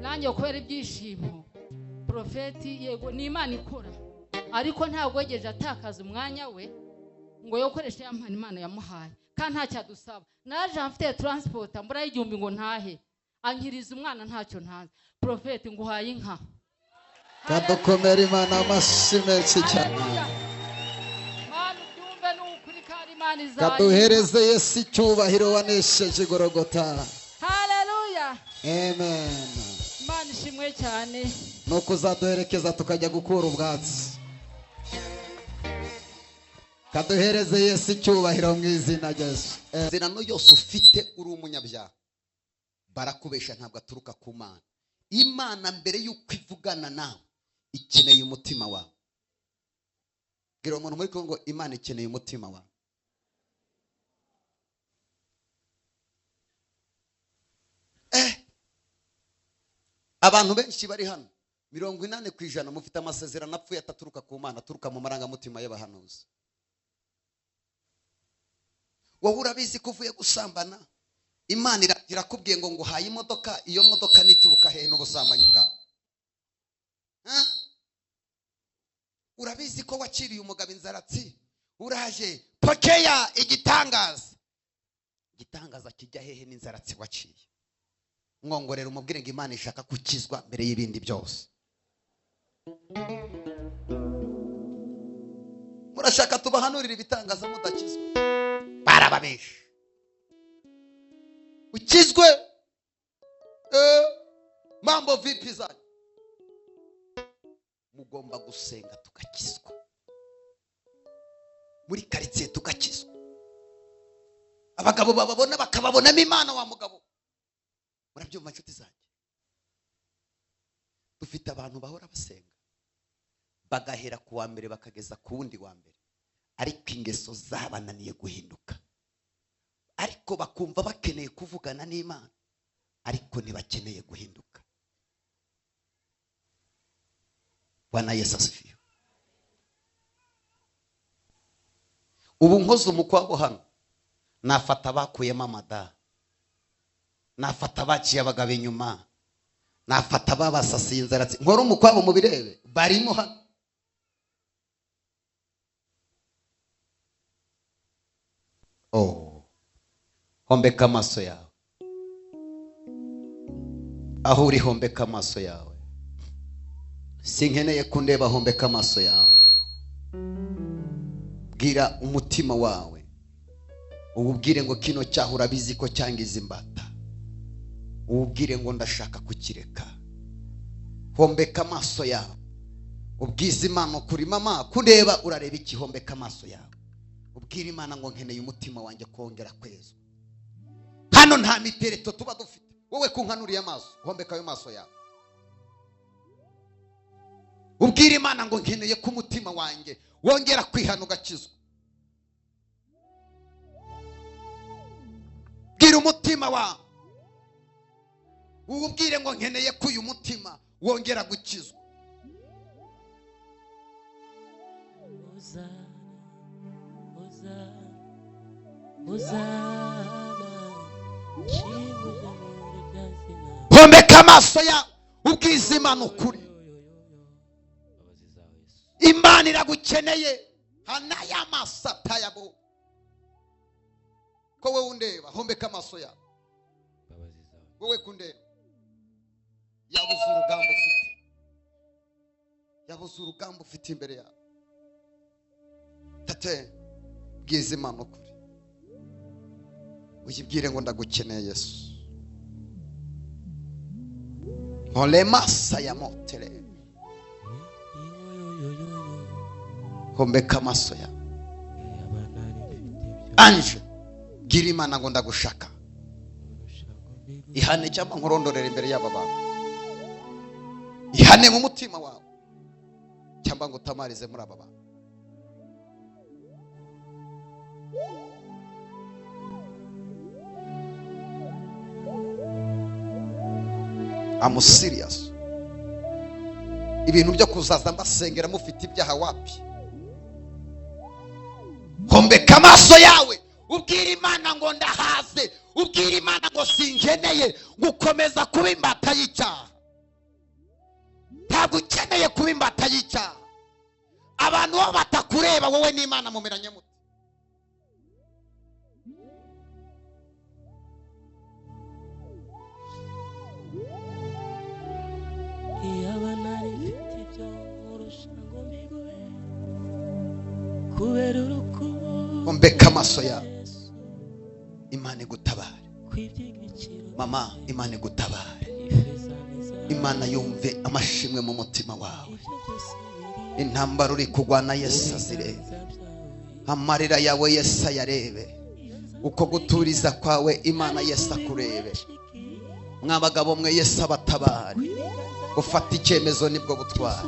Nanjye kubera ibyishimo profeti yego ni Imana ikora, ariko ntabwo yegeje atakaza umwanya we ngo yokoreshe ya mpano Imana yamuhaye, kandi ntacyadusaba. Naje mfite transport mbura 1000 ngo ntahe, ankiriza umwana ntacyo ntanze. Profeti nguhaye inka. Kadukomera Imana amashyi menshi cyane. Kaduhereze Yesu icyubahiro wanesheje Golgotha. Haleluya. Amen. Imana ishimwe cyane. Nuko uzaduherekeza tukajya gukura ubwatsi. Kaduhereze Yesu icyubahiro mu izina rya Yesu. Zirano yose ufite uri umunyabyaha, barakubesha ntabwo aturuka ku Mana. Imana mbere y'uko ivugana nawe ikeneye umutima wawe. Bwira umuntu muri Kongo Imana ikeneye umutima wawe. Abantu benshi bari hano 80% mufite amasezerano apfuye ataturuka ku Mana, aturuka mu marangamutima y'abahanuzi. Wowe urabizi ko uvuye gusambana, Imana irakubwiye ngo nguhaye imodoka, iyo modoka nituruka hehe n'ubusambanyi bwawe? Urabizi ko wakiriye umugabo inzaratsi, uraje pokeya igitangaza. Igitangaza kijya hehe n'inzaratsi waciye? Mwongorera umubwire ngo Imana ishaka gukizwa mbere y'ibindi byose. Murashaka tubahanurira ibitangaza mudakizwa, barababesha. Ukizwe mambo vipi zanyu? Mugomba gusenga tukakizwa, muri quartier tukakizwa, abagabo bababona bakababonamo Imana wa mugabo. Murabyumva nshuti zanjye? Dufite abantu bahora basenga bagahera ku wa mbere bakageza ku wundi wa mbere, ariko ingeso zabananiye guhinduka, ariko bakumva bakeneye kuvugana n'Imana, ariko ntibakeneye guhinduka. Bwana Yesu asifiwe. Ubu nkoze umukwabo hano, nafata bakuyemo amada, nafata baciye abagabo inyuma, nafata babasasiye inzara, nkora umukwabo mu birebe barimo hano. Oh, hombeka amaso yawe aho uri, hombeka amaso yawe. Sinkeneye kundeba, hombeka amaso yawe. Bwira umutima wawe, ububwire ngo kino cyaha urabizi ko cyangiza imbata, ububwire ngo ndashaka kukireka. Hombeka amaso yawe, ubwize Imana kuri mama kundeba, urareba iki? Hombeka amaso yawe, ubwire Imana ngo nkeneye umutima wanjye kongera kwezwa. Hano nta mitereto tuba dufite. Wowe kunkanuriye amaso, hombeka ayo maso yawe, ubwire Imana ngo nkeneye ko umutima wanjye wongera kwihana ugakizwa. Bwira umutima wawe, ubwire ngo nkeneye ko uyu mutima wongera gukizwa. Uzana, uzana, uzana, Hombeka amaso yawe, ubwize Imana ukuri. Imana iragukeneye. Hanaya masata yabo ko wowe undeba, hombeka amaso yawe. Wowe kundeba, yabuze urugamba ufite, yabuze urugamba ufite imbere yawe. Tate, bwize Imana ukuri, uyibwire ngo ndagukeneye Yesu. Holemasa ya motere, hombeka amaso yawe. Anje, bwira Imana ngo ndagushaka. Ihane cyangwa nkurondorera imbere y'aba bantu. Ihane mu mutima wawe cyangwa ngo utamarize muri aba bantu. I'm serious. Ibintu byo kuzaza mbasengera mufite ibyaha wapi? Hombeka amaso yawe, ubwira Imana ngo ndahaze, ubwira Imana ngo sinkeneye gukomeza kuba imbata y'icyaha. y'icyaha. Abantu bo batakureba wowe n'Imana mumeranye mute? Iyaba nari mfite ibyo nkurusha ngo mbiguhe kubera urukundo Ombeka amaso yawe. Imana igutabare. Kw'iby'igiciro Mama, Imana igutabare. Ifeza n'izahabu, Imana yumve amashimwe mu mutima wawe. Ibyo byose biri Intambara uri kurwana Yesu azirebe. mu biganza byawe. Amarira yawe Yesu ayarebe. Uko guturiza kwawe Imana Yesu akurebe. Mwa bagabo mwe Yesu abatabare. Ufata icyemezo nibwo butwara.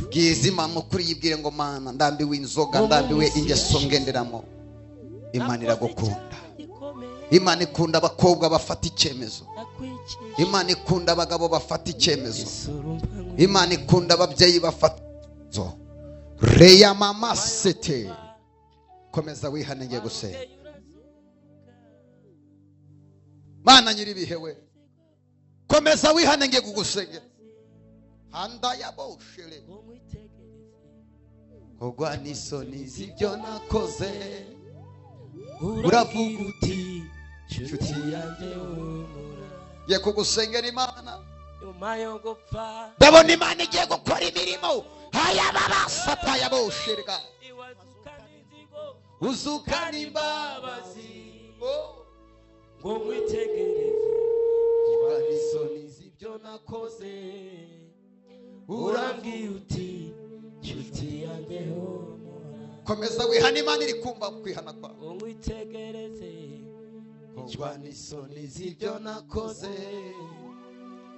Bwiza Imana ukuri, yibwire ngo Mana ndambiwe inzoga, ndambiwe ingeso ngenderamo. Imana iragukunda. Imana ikunda abakobwa bafata icyemezo. Imana ikunda abagabo bafata icyemezo. Imana ikunda ababyeyi bafata icyemezo. Reya mama sete. Komeza wihane ngiye gusenga. Mana nyiribihe we, komeza wihane ngiye kugusengera. Handa ya boshere. Kogwa n'isoni z'ibyo nakoze. Uravuga uti nshuti yanjye humura. Ngiye kugusengera Imana. Nyuma yo gupfa Ndabona Imana igiye gukora imirimo. Haya baba sata ya bosherga. Iwazuka n'inzigo Uzuka n'imbabazi. Oh. Ngo nkwitegereze Kogwa n'isoni z'ibyo nakoze. Urambwiye uti nshuti yanjye humura. Komeza wihane, Imana iri kumva kwihana kwawe. Ngo nkwitegereze Kogwa n'isoni z'ibyo nakoze.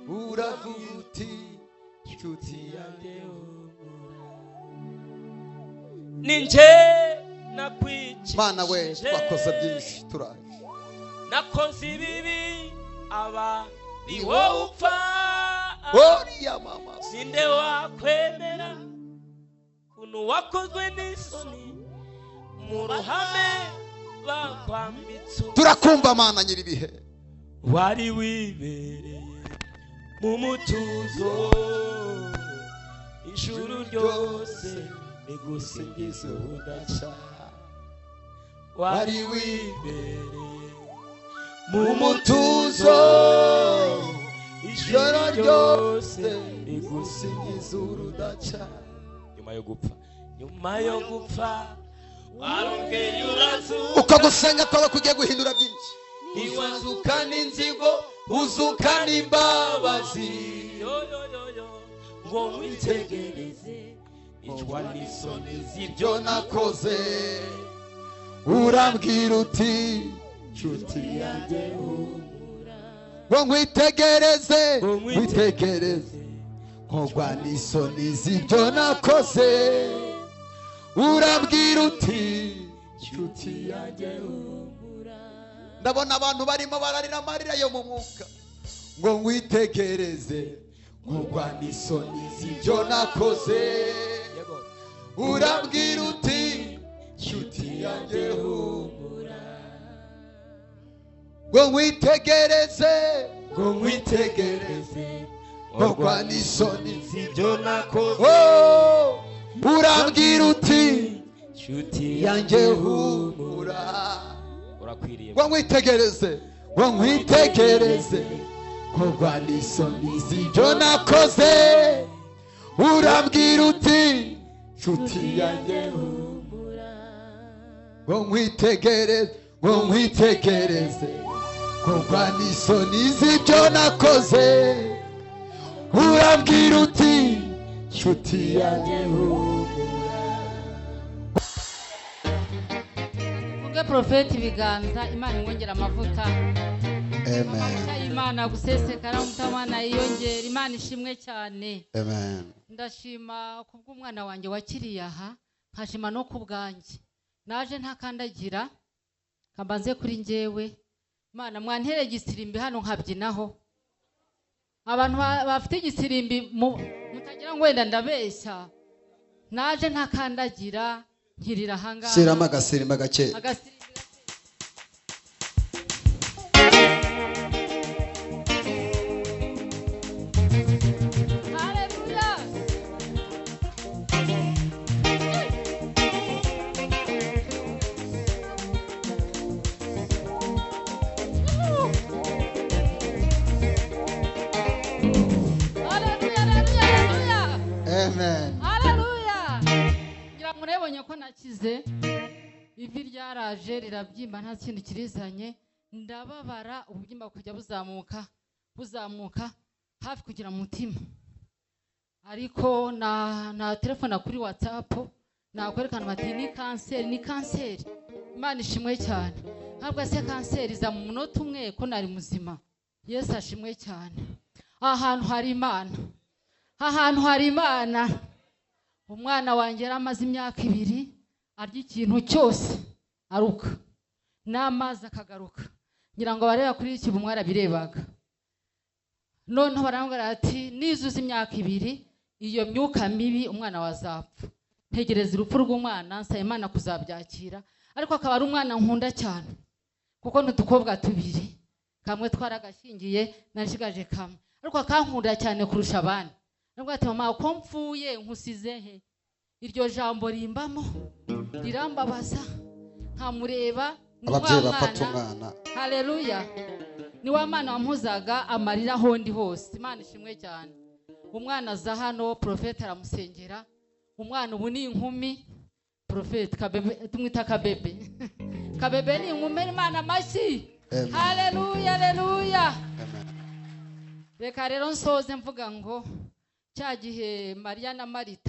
Uravuga uti nshuti yanjye yanjye humura. Ninjye nakwicishije. Mana we, twakoze byinshi turaje. Nakoze ibibi aba ni wowe upfa. Oriya mama. Ninde wakwemera kuntu wakozwe n'isoni mu ruhame bakwambitse ubusa. Turakumva Mana nyiribihe. Wari wibereye mu mutuzo, ijuru ryose rigusingiza ubudaca. Wari wibereye mu mutuzo, ijoro ryose rigusingiza urudaca. Nyuma yo gupfa, nyuma yo gupfa warongeye urazuka. Uko gusenga kwawe kugiye guhindura byinshi. Ntiwazuka n'inzigo, uzuka n'imbabazi. Yo yo yo yo ngo nkwitegereze icwa n'isoni z'ibyo Ibyo nakoze. Urambwira uti nshuti yanjye humura. Ngo nkwitegereze, Ngo nkwitegereze. Nkogwa n'isoni z'ibyo nakoze. Urambwira uti nshuti yanjye humura. Ndabona abantu barimo bararira amarira yo mu mwuka. Ngo nkwitegereze, nkogwa n'isoni z'ibyo nakoze. Yego. Urambwira uti nshuti yanjye humura. Ngo nkwitegereze, Ngo nkwitegereze nkogwa n'isoni z'ibyo nakoze. Oh, urambwira uti nshuti yanjye humura. Urakwiriye. Ngo nkwitegereze, ngo nkwitegereze, nkogwa n'isoni z'ibyo nakoze. Urambwira uti nshuti yanjye humura. Ngo nkwitegereze, ngo nkwitegereze, nkogwa n'isoni z'ibyo nakoze. Urambwira uti nshuti yanjye humura. Ubwe profeti ibiganza, Imana imwongera amavuta. Amen. Amavuta y'Imana gusesekara, umutamana yiyongera. Imana ishimwe cyane. Amen. Ndashima kubw'umwana wanjye wakiriye aha, nkashima no ku bwanjye. Naje ntakandagira, kambanze kuri njyewe. Imana mwantere igisirimbi hano nkabyinaho. Abantu bafite igisirimbi mutagira ngo wenda ndabeshya. Naje ntakandagira, nkirira ahangaha. Shyiramo agasirimba gake. Agasirimbi gake. Haleluya. Amen. Haleluya. Ngira ngo murabonye ko nakize. Ivi ryaraje rirabyimba nta kindi kirizanye, ndababara ububyimba kujya buzamuka buzamuka hafi kugira mutima. Ariko na telefone kuri WhatsApp nakwerekana bati ni kanseri, ni kanseri. Imana ishimwe cyane. Ntabwo se kanseri iza mu munota umwe ko nari muzima. Yesu ashimwe cyane. Ahantu hari Imana, ahantu hari Imana. Umwana wanjye yari amaze imyaka 2 arya ikintu cyose aruka n'amazi akagaruka. Ngira ngo abareba kuri iki bumwe arabirebaga. Noneho barambwira ati nizuza imyaka 2 iyo myuka mibi umwana wazapfa. Ntegereza urupfu rw'umwana, nsaba Imana kuzabyakira, ariko akaba ari umwana nkunda cyane kuko n'udukobwa 2 kamwe twaragashyingiye nashigaje kamwe, ariko akankunda cyane kurusha abandi. Nubwo ati mama ko mfuye nkusize he? Iryo jambo rimbamo rirambabaza, nkamureba ababyeyi bafata umwana. Haleluya. Ni wa mwana wampuzaga amarira aho ndi hose. Imana ishimwe cyane. Umwana aza hano, profete aramusengera. Umwana ubu ni inkumi, profete Kabebe, tumwita Kabebe. Kabebe ni inkumi. Imana amashyi. Haleluya, haleluya. Reka rero nsoze mvuga ngo cya gihe Mariya na Marita